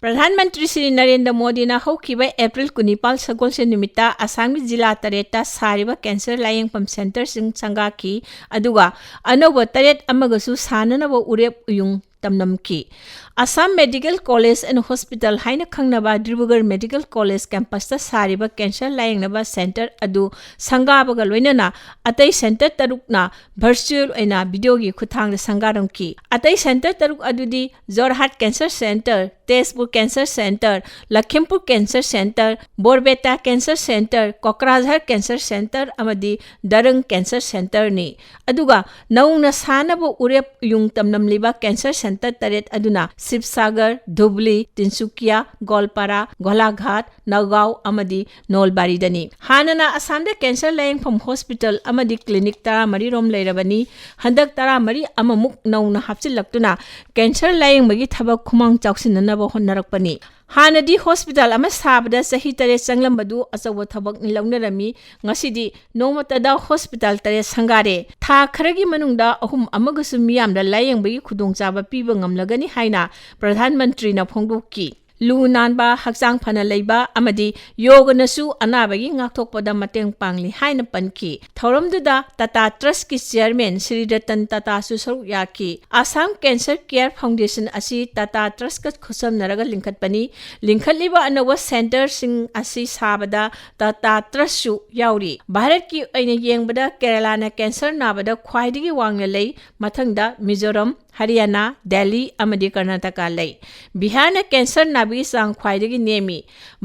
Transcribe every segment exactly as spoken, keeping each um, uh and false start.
ꯄ꯭ꯔꯙꯥꯟ ꯃꯟꯇ꯭ꯔꯤ ꯁ꯭ꯔꯤ ꯅꯔꯦꯟꯗ꯭ꯔ ꯃꯣꯗꯤꯅ ꯍꯧꯈꯤꯕ ꯑꯦꯄ꯭ꯔꯤꯜ ꯀꯨꯟꯅꯤꯄꯥꯜ ꯁꯒꯣꯜꯁꯦꯟ ꯅꯨꯃꯤꯠꯇ ꯑꯁꯥꯝꯒꯤ ꯖꯤꯂꯥ ꯇꯔꯦꯠꯇ ꯁꯥꯔꯤꯕ ꯀꯦꯟꯁꯔ ꯂꯥꯌꯦꯡꯐꯝ ꯁꯦꯟꯇꯔꯁꯤꯡ ꯁꯪꯒꯥꯈꯤ, ꯑꯗꯨꯒ ꯑꯅꯧꯕ ꯇꯔꯦꯠ ꯑꯃꯒꯁꯨ ꯁꯥꯅꯅꯕ ꯎꯔꯦꯞ ꯎꯌꯨꯡ ꯇꯝꯂꯝꯈꯤ꯫ Assam medical college and hospital ꯍꯥꯏꯅ ꯈꯪꯅꯕ ꯗꯤꯕ꯭ꯔꯨꯒꯔ ꯃꯦꯗꯤꯀꯦꯜ ꯀꯣꯂꯦꯖ ꯀꯦꯝꯄꯁꯇ ꯁꯥꯔꯤꯕ ꯀꯦꯟꯁꯔ ꯂꯥꯌꯦꯡꯅꯕ ꯁꯦꯟꯇꯔ ꯑꯗꯨ ꯁꯪꯒꯥꯕꯒ ꯂꯣꯏꯅꯅ ꯑꯇꯩ ꯁꯦꯟꯇꯔ ꯇꯔꯨꯛꯅ ꯚꯔꯆꯨꯑꯦꯜ ꯑꯣꯏꯅ ꯚꯤꯗꯤꯑꯣꯒꯤ ꯈꯨꯠꯊꯥꯡꯗ ꯁꯪꯒꯥꯔꯝꯈꯤ꯫ ꯑꯇꯩ ꯁꯦꯟꯇꯔ ꯇꯔꯨꯛ ꯑꯗꯨꯗꯤ Jorhat cancer centre, Tezpur cancer centre, Lakhimpur cancer centre, Barpeta cancer centre, Kokrajhar cancer centre ꯑꯃꯗꯤ ꯗꯔꯪ ꯀꯦꯟꯁꯔ ꯁꯦꯟꯇꯔꯅꯤ꯫ ꯑꯗꯨꯒ ꯅꯧꯅ ꯁꯥꯅꯕ ꯎꯔꯦꯞ ꯌꯨꯡ ꯇꯝꯂꯝꯂꯤꯕ ꯀꯦꯟꯁꯔ ꯁꯦꯟꯇꯔ ꯇꯔꯦꯠ ꯑꯗꯨꯅ ꯁꯤꯕꯁꯥꯒꯔ, ꯙꯨꯕ꯭ꯂꯤ, ꯇꯤꯟꯁꯨꯀꯤꯌꯥ, ꯒꯣꯜꯄꯥꯔꯥ, ꯒꯣꯂꯥꯘꯥꯠ, ꯅꯒꯥꯎ ꯑꯃꯗꯤ ꯅꯣꯜꯕꯥꯔꯤꯗꯅꯤ꯫ ꯍꯥꯟꯅꯅ ꯑꯁꯥꯝꯗ ꯀꯦꯟꯁꯔ ꯂꯥꯌꯦꯡꯐꯝ ꯍꯣꯁꯄꯤꯇꯥꯜ ꯑꯃꯗꯤ ꯀ꯭ꯂꯤꯅꯤꯛ ꯇꯔꯥꯃꯔꯤ ꯔꯣꯝ ꯂꯩꯔꯕꯅꯤ꯫ ꯍꯟꯗꯛ ꯇꯔꯥꯃꯔꯤ ꯑꯃꯃꯨꯛ ꯅꯧꯅ ꯍꯥꯞꯆꯤꯜꯂꯛꯇꯨꯅ ꯀꯦꯟꯁꯔ ꯂꯥꯌꯦꯡꯕꯒꯤ ꯊꯕꯛ ꯈꯨꯃꯥꯡ ꯆꯥꯎꯁꯤꯟꯅꯅꯕ ꯍꯣꯠꯅꯔꯛꯄꯅꯤ꯫ ꯍꯥꯟꯅꯗꯤ ꯍꯣꯁꯄꯤꯇꯥꯜ ꯑꯃ ꯁꯥꯕꯗ ꯆꯍꯤ ꯇꯔꯦꯠ ꯆꯪꯂꯝꯕꯗꯨ ꯑꯆꯧꯕ ꯊꯕꯛꯅꯤ ꯂꯧꯅꯔꯝꯃꯤ꯫ ꯉꯁꯤꯗꯤ ꯅꯣꯡꯃꯇꯗ ꯍꯣꯁꯄꯤꯇꯥꯜ ꯇꯔꯦꯠ ꯁꯪꯒꯥꯔꯦ꯫ ꯊꯥ ꯈꯔꯒꯤ ꯃꯅꯨꯡꯗ ꯑꯍꯨꯝ ꯑꯃꯒꯁꯨ ꯃꯤꯌꯥꯝꯗ ꯂꯥꯌꯦꯡꯕꯒꯤ ꯈꯨꯗꯣꯡꯆꯥꯕ ꯄꯤꯕ ꯉꯝꯂꯒꯅꯤ ꯍꯥꯏꯅ ꯄ꯭ꯔꯙꯥꯟ ꯃꯟꯇ꯭ꯔꯤꯅ ꯐꯣꯡꯗꯣꯛꯈꯤ꯫ ꯂꯨ ꯅꯥꯟꯕ, ꯍꯛꯆꯥꯡ ꯐꯅ ꯂꯩꯕ ꯑꯃꯗꯤ ꯌꯣꯒꯅꯁꯨ ꯑꯅꯥꯕꯒꯤ ꯉꯥꯛꯊꯣꯛꯄꯗ ꯃꯇꯦꯡ ꯄꯥꯡꯂꯤ ꯍꯥꯏꯅ ꯄꯟꯈꯤ꯫ ꯊꯧꯔꯝꯗꯨꯗ ꯇꯥꯇꯥ ꯇ꯭ꯔꯁꯀꯤ ꯆꯤꯌꯔꯃꯦꯟ ꯁ꯭ꯔꯤ ꯔꯇꯟ ꯇꯥꯇꯥꯁꯨ ꯁꯔꯨꯛ ꯌꯥꯈꯤ꯫ ꯑꯁꯥꯝ ꯀꯦꯟꯁꯔ ꯀꯦꯌꯔ ꯐꯥꯎꯟꯗꯦꯁꯟ ꯑꯁꯤ ꯇꯥꯇꯥ ꯇ꯭ꯔꯁꯀ ꯈꯨꯠꯁꯝꯅꯔꯒ ꯂꯤꯡꯈꯠꯄꯅꯤ꯫ ꯂꯤꯡꯈꯠꯂꯤꯕ ꯑꯅꯧꯕ ꯁꯦꯟꯇꯔꯁꯤꯡ ꯑꯁꯤ ꯁꯥꯕꯗ ꯇꯥꯇꯥ ꯇ꯭ꯔꯁꯁꯨ ꯌꯥꯎꯔꯤ꯫ ꯚꯥꯔꯠꯀꯤ ꯑꯣꯏꯅ ꯌꯦꯡꯕꯗ ꯀꯦꯔꯂꯥꯅ ꯀꯦꯟꯁꯔ ꯅꯥꯕꯗ ꯈ꯭ꯋꯥꯏꯗꯒꯤ ꯋꯥꯡꯅ ꯂꯩ, ꯃꯊꯪꯗ ꯃꯤꯖꯣꯔꯥꯝ, ꯍꯔꯤꯌꯥꯅꯥ, ꯗꯦꯜꯂꯤ ꯑꯃꯗꯤ ꯀꯔꯅꯥꯇꯀꯥ ꯂꯩ꯫ ꯕꯤꯍꯥꯔꯅ ꯀꯦꯟꯁꯔ ꯅꯥꯕꯒꯤ ꯆꯥꯡ ꯈ꯭ꯋꯥꯏꯗꯒꯤ ꯅꯦꯝꯃꯤ꯫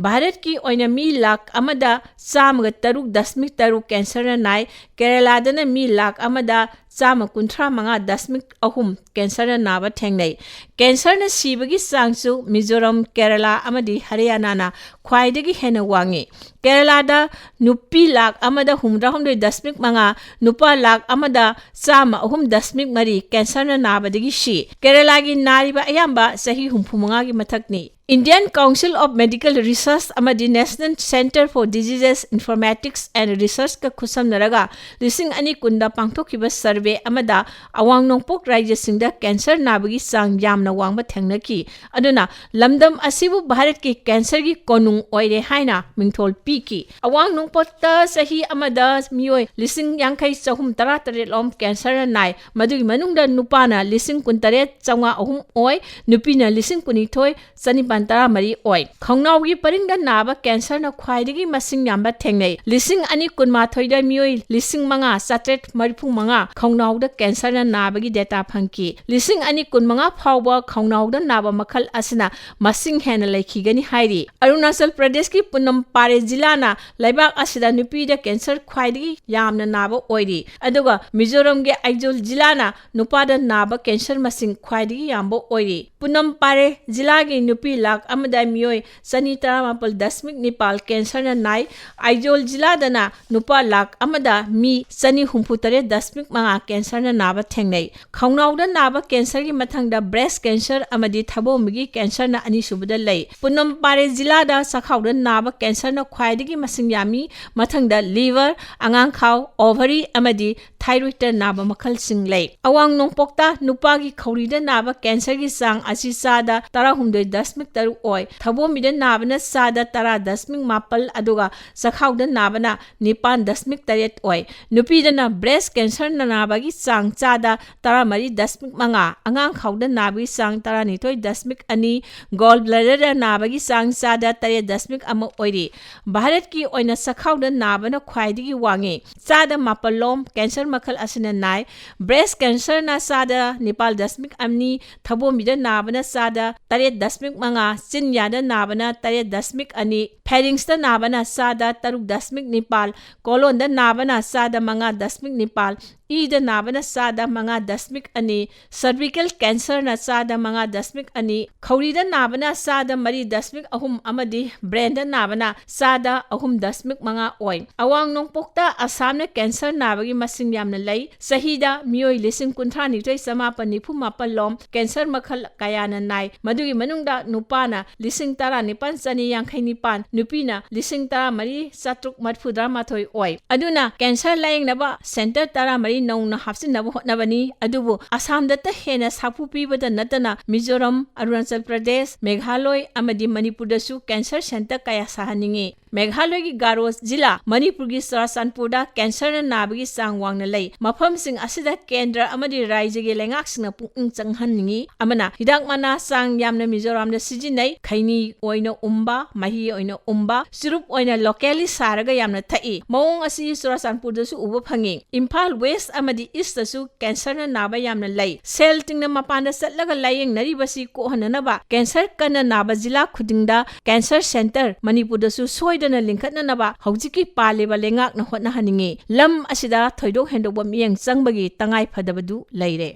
ꯚꯥꯔꯠꯀꯤ ꯑꯣꯏꯅ ꯃꯤ ꯂꯥꯈ ꯑꯃꯗ ꯆꯥꯝꯃꯒ ꯇꯔꯨꯛ ꯗꯁꯃꯤꯛ ꯇꯔꯨꯛ ꯀꯦꯟꯁꯔꯅ ꯅꯥꯏ꯫ ꯀꯦꯔꯂꯥꯗꯅ ꯃꯤ ꯂꯥꯈ ꯑꯃꯗ ꯆꯥꯝꯃ ꯀꯨꯟꯊ꯭ꯔꯥ ꯃꯉꯥ ꯗꯁꯃꯤꯛ ꯑꯍꯨꯝ ꯀꯦꯟꯁꯔꯅ ꯅꯥꯕ ꯊꯦꯡꯅꯩ꯫ ꯀꯦꯟꯁꯔꯅ ꯁꯤꯕꯒꯤ ꯆꯥꯡꯁꯨ ꯃꯤꯖꯣꯔꯥꯝ, ꯀꯦꯔꯂꯥ ꯑꯃꯗꯤ ꯍꯔꯤꯌꯥꯅꯥꯅ ꯈ꯭ꯋꯥꯏꯗꯒꯤ ꯍꯦꯟꯅ ꯋꯥꯡꯉꯤ꯫ ꯀꯦꯔꯂꯥꯗ ꯅꯨꯄꯤ ꯂꯥꯈ ꯑꯃꯗ ꯍꯨꯝꯐꯨꯇꯔꯥꯍꯨꯝꯗꯣꯏ ꯗꯁꯃꯤꯛ ꯃꯉꯥ, ꯅꯨꯄꯥ ꯂꯥꯈ ꯑꯃꯗ ꯆꯥꯝꯃ ꯑꯍꯨꯝ ꯗꯁꯃꯤꯛ ꯃꯔꯤ ꯀꯦꯟꯁꯔꯅ ꯅꯥꯕꯗꯒꯤ ꯁꯤ꯫ ꯀꯦꯔꯂꯥꯒꯤ ꯅꯥꯔꯤꯕ ꯑꯌꯥꯝꯕ ꯆꯍꯤ ꯍꯨꯝꯐꯨ ꯃꯉꯥꯒꯤ ꯃꯊꯛꯅꯤ꯫ Indian Council of Medical Research ꯑꯃꯗꯤ National Centre for Diseases Informatics and Research ꯀ ꯈꯨꯠꯁꯝꯅꯔꯒ ꯂꯤꯁꯤꯡ ꯑꯅꯤ ꯀꯨꯟꯗ ꯄꯥꯡꯊꯣꯛꯈꯤꯕ survey ꯑꯃꯗ ꯑꯋꯥꯡ ꯅꯣꯡꯄꯣꯛ ꯔꯥꯖ꯭ꯌꯁꯤꯡꯗ cancer ꯅꯥꯕꯒꯤ ꯆꯥꯡ ꯌꯥꯝꯅ ꯋꯥꯡꯕ ꯊꯦꯡꯅꯈꯤ꯫ ꯑꯗꯨꯅ ꯂꯝꯗꯝ ꯑꯁꯤꯕꯨ ꯚꯥꯔꯠꯀꯤ cancer ꯒꯤ ꯀꯣꯅꯨꯡ ꯑꯣꯏꯔꯦ ꯍꯥꯏꯅ ꯃꯤꯡꯊꯣꯜ ꯄꯤꯈꯤ꯫ ꯑꯋꯥꯡ ꯅꯣꯡꯄꯣꯛꯇ ꯆꯍꯤ ꯑꯃꯗ ꯃꯤꯑꯣꯏ ꯂꯤꯁꯤꯡ ꯌꯥꯡꯈꯩ ꯆꯍꯨꯝ ꯇꯔꯥ ꯇꯔꯦꯠ ꯂꯣꯝ cancer ꯅ ꯅꯥꯏ꯫ ꯃꯗꯨꯒꯤ ꯃꯅꯨꯡꯗ ꯅꯨꯄꯥꯅ ꯂꯤꯁꯤꯡ ꯀꯨꯟ ꯇꯔꯦꯠ ꯆꯥꯝꯃꯉꯥ ꯑꯍꯨꯝ ꯑꯣꯏ, ꯅꯨꯄꯤꯅ ꯂꯤꯁꯤꯡ ꯀꯨꯟꯅꯤꯊꯣꯏ ꯆꯅꯤꯄꯥꯟ ꯇꯔꯥꯃꯔꯤ ꯑꯣꯏ꯫ ꯈꯧꯅꯥꯎꯒꯤ ꯄꯔꯤꯡꯗ ꯅꯥꯕ cancer ꯅ ꯈ꯭ꯋꯥꯏꯗꯒꯤ ꯃꯁꯤꯡ ꯌꯥꯝꯕ ꯊꯦꯡꯅꯩ꯫ ꯂꯤꯁꯤꯡ ꯑꯅꯤ ꯀꯨꯟꯃꯥꯊꯣꯏꯗ ꯃꯤꯑꯣꯏ ꯂꯤꯁꯤꯡ ꯃꯉꯥ ꯆꯥꯇ꯭ꯔꯦꯠ ꯃꯔꯤꯐꯨ ꯃꯉꯥ ꯈꯧꯅꯥꯎꯗ cancer ꯅ ꯅꯥꯕꯒꯤ data ꯐꯪꯈꯤ꯫ ꯂꯤꯁꯤꯡ ꯑꯅꯤ ꯀꯨꯟꯃꯉꯥ ꯐꯥꯎꯕ ꯈꯧꯅꯥꯎꯗ ꯅꯥꯕ ꯃꯈꯜ ꯑꯁꯤꯅ ꯃꯁꯤꯡ ꯍꯦꯟꯅ ꯂꯩꯈꯤꯒꯅꯤ ꯍꯥꯏꯔꯤ꯫ ꯑꯔꯨꯅꯥꯆꯜ ꯄ꯭ꯔꯗꯦꯁꯀꯤ ꯄꯨꯅꯝ ꯄꯥꯔꯦ ꯖꯤꯂꯥꯅ ꯂꯩꯕꯥꯛ ꯑꯁꯤꯗ ꯅꯨꯄꯤꯗ cancer ꯈ꯭ꯋꯥꯏꯗꯒꯤ ꯌꯥꯝꯅ ꯅꯥꯕ ꯑꯣꯏꯔꯤ꯫ ꯑꯗꯨꯒ ꯃꯤꯖꯣꯔꯝꯒꯤ ꯑꯥꯏꯖꯣꯜ ꯖꯤꯂꯥꯅ ꯅꯨꯄꯥꯗ ꯅꯥꯕ cancer ꯃꯁꯤꯡ ꯈ꯭ꯋꯥꯏꯗꯒꯤ ꯌꯥꯝꯕ ꯑꯣꯏꯔꯤ꯫ ꯄꯨꯅꯝ ꯄꯥꯔꯦ ꯖꯤꯂꯥꯒꯤ ꯅꯨꯄꯤ ꯂꯥꯈ ꯑꯃꯗ ꯃꯤꯑꯣꯏ ꯆꯅꯤ ꯇꯔꯥꯃꯥꯄꯜ ꯗꯁꯃꯤꯛ ꯅꯤꯄꯥꯜ cancer ꯅ ꯅꯥꯏ꯫ ꯑꯥꯏꯖꯣꯜ ꯖꯤꯂꯥꯗꯅ ꯅꯨꯄꯥ ꯂꯥꯈ ꯑꯃꯗ ꯃꯤ ꯆꯅꯤ ꯍꯨꯝꯐꯨ ꯇꯔꯦꯠ ꯗꯁꯃꯤꯛ ꯃꯉꯥ cancer ꯅ ꯅꯥꯕ ꯊꯦꯡꯅꯩ꯫ ꯈꯧꯅꯥꯎꯗ ꯅꯥꯕ cancer ꯒꯤ ꯃꯊꯪꯗ breast cancer ꯑꯃꯗꯤ ꯊꯕꯣꯝꯕꯒꯤ cancer ꯅ ꯑꯅꯤꯁꯨꯕꯗ ꯂꯩ꯫ ꯄꯨꯅꯝ ꯄꯥꯔꯦ ꯖꯤꯂꯥꯗ ꯆꯈꯥꯎꯗ ꯅꯥꯕ cancer ꯅ ꯈ꯭ꯋꯥꯏꯗꯒꯤ ꯃꯁꯤꯡ ꯌꯥꯝꯃꯤ꯫ ꯃꯊꯪꯗ liver, ꯑꯉꯥꯡꯈꯥꯎ, ovary ꯑꯃꯗꯤ thyroid ꯇ ꯅꯥꯕ ꯃꯈꯜꯁꯤꯡ ꯂꯩ꯫ ꯑꯋꯥꯡ ꯅꯣꯡꯄꯣꯛꯇ ꯅꯨꯄꯥꯒꯤ ꯈꯧꯔꯤꯗ ꯅꯥꯕ cancer ꯒꯤ ꯆꯥꯡ ꯑꯁꯤ ꯆꯥꯗ ꯇꯔꯥꯍꯨꯝꯗꯣꯏ ꯗꯁꯃꯤꯛ ꯇꯔꯨꯛ ꯑꯣꯏ꯫ ꯊꯕꯣꯝꯕꯤꯗ ꯅꯥꯕꯅ ꯆꯥꯗ ꯇꯔꯥ ꯗꯁꯃꯤꯛ ꯃꯥꯄꯜ, ꯑꯗꯨꯒ ꯆꯈꯥꯎꯗ ꯅꯥꯕꯅ ꯅꯤꯄꯥꯟ ꯗꯁꯃꯤꯛ ꯇꯔꯦꯠ ꯑꯣꯏ꯫ ꯅꯨꯄꯤꯗꯅ breast cancer ꯅ ꯅꯥꯕꯒꯤ ꯆꯥꯡ ꯆꯥꯗ ꯇꯔꯥꯃꯔꯤ ꯗꯁꯃꯤꯛ ꯃꯉꯥ, ꯑꯉꯥꯡꯈꯥꯎꯗ ꯅꯥꯕꯒꯤ ꯆꯥꯡ ꯇꯔꯥꯅꯤꯊꯣꯏ ꯗꯁꯃꯤꯛ ꯑꯅꯤ, gall bladder ꯗ ꯅꯥꯕꯒꯤ ꯆꯥꯡ ꯆꯥꯗ ꯇꯔꯦꯠ ꯗꯁꯃꯤꯛ ꯑꯃ ꯑꯣꯏꯔꯤ꯫ ꯚꯥꯔꯠꯀꯤ ꯑꯣꯏꯅ ꯆꯈꯥꯎꯗ ꯅꯥꯕꯅ ꯈ꯭ꯋꯥꯏꯗꯒꯤ ꯋꯥꯡꯉꯤ꯫ ꯆꯥꯗ ꯃꯥꯄꯜ ꯂꯣꯝ cancer ꯃꯈꯜ ꯑꯁꯤꯅ ꯅꯥꯏ꯫ Breast cancer ꯅ ꯆꯥꯗ ꯅꯤꯄꯥꯜ ꯗꯁꯃꯤꯛ ꯑꯅꯤ, ꯊꯕꯣꯝꯕꯤꯗ ꯅꯥꯕꯅ ꯆꯥꯗ ꯇꯔꯦꯠ ꯗꯁꯃꯤꯛ ꯃꯉꯥ, ꯆꯤꯟꯌꯥꯗ ꯅꯥꯕꯅ ꯇꯔꯦꯠ ꯗꯁꯃꯤꯛ ꯑꯅꯤ, pharynx ꯇ ꯅꯥꯕꯅ ꯆꯥꯗ ꯇꯔꯨꯛ ꯗꯁꯃꯤꯛ ꯅꯤꯄꯥꯜ, colon ꯗ ꯅꯥꯕꯅ ꯆꯥꯗ ꯃꯉꯥ ꯗꯁꯃꯤꯛ ꯅꯤꯄꯥꯜ, ꯏꯗ ꯅꯥꯕꯅ ꯆꯥꯗ ꯃꯉꯥ ꯗꯁꯃꯤꯛ ꯑꯅꯤ, cervical cancerꯅ ꯆꯥꯗ ꯃꯉꯥ ꯗꯁꯃꯤꯛ ꯑꯅꯤ, ꯈꯧꯔꯤꯗ ꯅꯥꯕꯅ ꯆꯥꯗ ꯃꯔꯤ ꯗꯁꯃꯤꯛ ꯑꯍꯨꯝ ꯑꯃꯗꯤ brainꯗ ꯅꯥꯕꯅ ꯆꯥꯗ ꯑꯍꯨꯝ ꯗꯁꯃꯤꯛ ꯃꯉꯥ ꯑꯣꯏ꯫ ꯑꯋꯥꯡ ꯅꯣꯡꯄꯣꯛꯇ ꯑꯁꯥꯝꯅ cancer ꯅꯥꯕꯒꯤ ꯃꯁꯤꯡ ꯌꯥꯝꯅ ꯂꯩ꯫ ꯆꯍꯤꯗ ꯃꯤꯑꯣꯏ ꯂꯤꯁꯤꯡ ꯀꯨꯟꯊ꯭ꯔꯥ ꯅꯤꯊꯣꯏ ꯆꯃꯥꯄꯟ ꯅꯤꯐꯨ ꯃꯥꯄꯜ ꯂꯣꯝ cancer ꯃꯈꯜ ꯀꯌꯥꯅ ꯅꯥꯏ꯫ ꯃꯗꯨꯒꯤ ꯃꯅꯨꯡꯗ ꯅꯨꯄꯥꯅ ꯂꯤꯁꯤꯡ ꯇꯔꯥ ꯅꯤꯄꯥꯟ ꯆꯅꯤ ꯌꯥꯡꯈꯩ ꯅꯤꯄꯥꯟ, ꯅꯨꯄꯤꯅ ꯂꯤꯁꯤꯡ ꯇꯔꯥ ꯃꯔꯤ ꯆꯥꯇ꯭ꯔꯨꯛ ꯃꯔꯤꯐꯨ ꯇꯔꯥꯃꯥꯊꯣꯏ ꯑꯣꯏ꯫ ꯑꯗꯨꯅ cancer ꯂꯥꯌꯦꯡꯅꯕ center ꯇꯔꯥ ꯃꯔꯤ ꯅꯧꯅ ꯍꯥꯞꯆꯤꯟꯅꯕ ꯍꯣꯠꯅꯕꯅꯤ꯫ ꯑꯗꯨꯕꯨ ꯑꯁꯥꯝꯗꯇ ꯍꯦꯟꯅ ꯁꯥꯐꯨ ꯄꯤꯕꯗ ꯅꯠꯇꯅ ꯃꯤꯖꯣꯔꯥꯝ, ꯑꯔꯨꯅꯥꯆꯜ ꯄ꯭ꯔꯗꯦꯁ, ꯃꯦꯘꯥꯂꯣꯏ ꯑꯃꯗꯤ ꯃꯅꯤꯄꯨꯔꯗꯁꯨ cancer center ꯀꯌꯥ ꯁꯥꯍꯟꯅꯤꯡꯉꯤ꯫ ꯃꯦꯘꯥꯂꯣꯏꯒꯤ ꯒꯥꯔꯣ ꯖꯤꯂꯥ, ꯃꯅꯤꯄꯨꯔꯒꯤ ꯆꯨꯔꯥꯆꯥꯟꯄꯨꯔꯗ cancerꯅ ꯅꯥꯕꯒꯤ ꯆꯥꯡ ꯋꯥꯡꯅ ꯂꯩ꯫ ꯃꯐꯝꯁꯤꯡ ꯑꯁꯤꯗ ꯀꯦꯟꯗ꯭ꯔ ꯑꯃꯗꯤ ꯔꯥꯖ꯭ꯌꯒꯤ ꯂꯩꯉꯥꯛꯁꯤꯡꯅ ꯄꯨꯛꯅꯤꯡ ꯆꯪꯍꯟꯅꯤꯡꯏ꯫ ꯑꯃꯅ ꯍꯤꯗꯥꯛ ꯃꯅꯥ ꯆꯥꯡ ꯌꯥꯝꯅ ꯃꯤꯖꯣꯔꯥꯝꯗ ꯁꯤꯖꯤꯟꯅꯩ꯫ ꯈꯩꯅꯤ ꯑꯣꯏꯅ ꯎꯝꯕ, ꯃꯍꯤ ꯑꯣꯏꯅ ꯎꯝꯕ, ꯆꯨꯔꯨꯞ ꯑꯣꯏꯅ locally ꯁꯥꯔꯒ ꯌꯥꯝꯅ ꯊꯛꯏ꯫ ꯃꯑꯣꯡ ꯑꯁꯤ ꯆꯨꯔꯥꯆꯥꯟꯄꯨꯔꯗꯁꯨ ꯎꯕ ꯐꯪꯏ꯫ ꯏꯝꯐꯥꯜ West ꯑꯃꯗꯤ Eastꯇꯁꯨ cancerꯅ ꯅꯥꯕ ꯌꯥꯝꯅ ꯂꯩ꯫ ꯁꯦꯜ ꯇꯤꯡꯅ ꯃꯄꯥꯟꯗ ꯆꯠꯂꯒ ꯂꯥꯌꯦꯡꯅꯔꯤꯕꯁꯤ ꯀꯣꯛꯍꯟꯅꯅꯕ cancer ꯀꯟꯅ ꯅꯥꯕ ꯖꯤꯂꯥ ꯈꯨꯗꯤꯡꯗ cancer center ꯃꯅꯤꯄꯨꯔꯗꯁꯨ ꯁꯣꯏꯗꯅ ꯂꯤꯡꯈꯠꯅꯅꯕ ꯍꯧꯖꯤꯛꯀꯤ ꯄꯥꯜꯂꯤꯕ ꯂꯩꯉꯥꯛꯅ ꯍꯣꯠꯅꯍꯟꯅꯤꯡꯏ꯫ ꯂꯝ ꯑꯁꯤꯗ ꯊꯣꯏꯗꯣꯛ ꯍꯦꯟꯗꯣꯛꯄ ꯃꯤꯠꯌꯦꯡ ꯆꯪꯕꯒꯤ ꯇꯉꯥꯏ ꯐꯗꯕꯗꯨ ꯂꯩꯔꯦ꯫